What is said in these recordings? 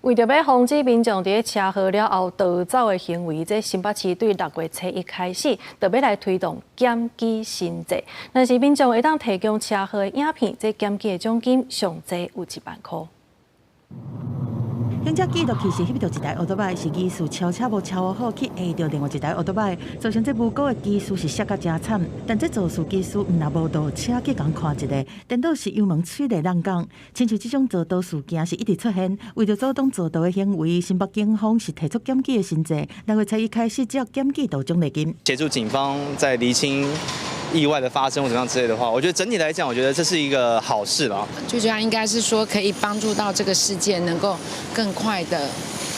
為著欲防止民眾佇咧車禍了後逃走的行為，這新北市對6月初一開始，就欲來推動檢舉新制。若是民眾會當提供車禍的影片，這檢舉的獎金上濟有1萬箍。行車記錄器是翕著一台歐多擺，是疑似超車無超好去壓著另外一台歐多擺，造成這無辜的機師是摔甲誠慘。但這肇事機師毋但無落車去共看一下，顛倒是油門催咧挵工。親像這種肇逃事件是一直出現，為著阻擋肇逃的行為，新北警方是提出檢舉的新制。6月初一開始，只要檢舉就獎勵金。協助警方在釐清意外的發生或怎麼樣之類的話，我覺得整體來講，我覺得這是一個好事啦。最主要應該是說可以幫助到這個事件能夠更快的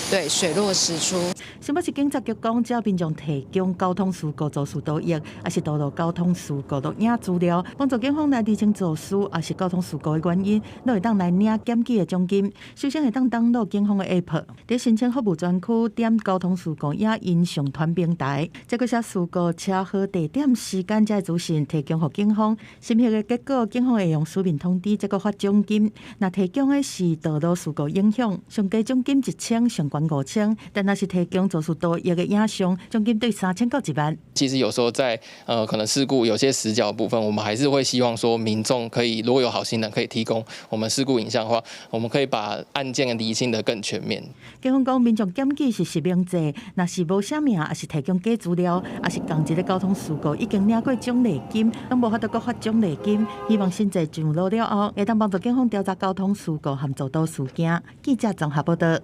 對水落石出。新北市警察局講，只要民眾提供交通事故肇事逃逸，抑是道路交通事故錄影資料，幫助警方來釐清肇事，抑是交通事故的原因，攏會當來領檢舉的獎金。首先會當登錄警方的 App，佇申請服務專區點交通事故影音上傳平台，這閣寫事故車禍地點、時間這資訊提供予警方。審核的結果，警方會用書面通知，這閣發獎金。若提供的是道路事故影像，上低獎金1000，上懸5000。但若是提供肇事逃逸的影像，獎金對3000到1萬。其實有時候在可能事故有些死角的部分，我們還是會希望說民眾可以如果有好心人可以提供我們事故影像的話，我們可以把案件釐清得更全面。警方講，民眾檢舉是實名制，若是無寫名，抑是提供假資料，抑是仝一个交通事故已經領過獎勵金，攏無法度閣發獎勵金。希望新制上路了後，會當幫助警方調查交通事故和肇逃事件。記者綜合報道。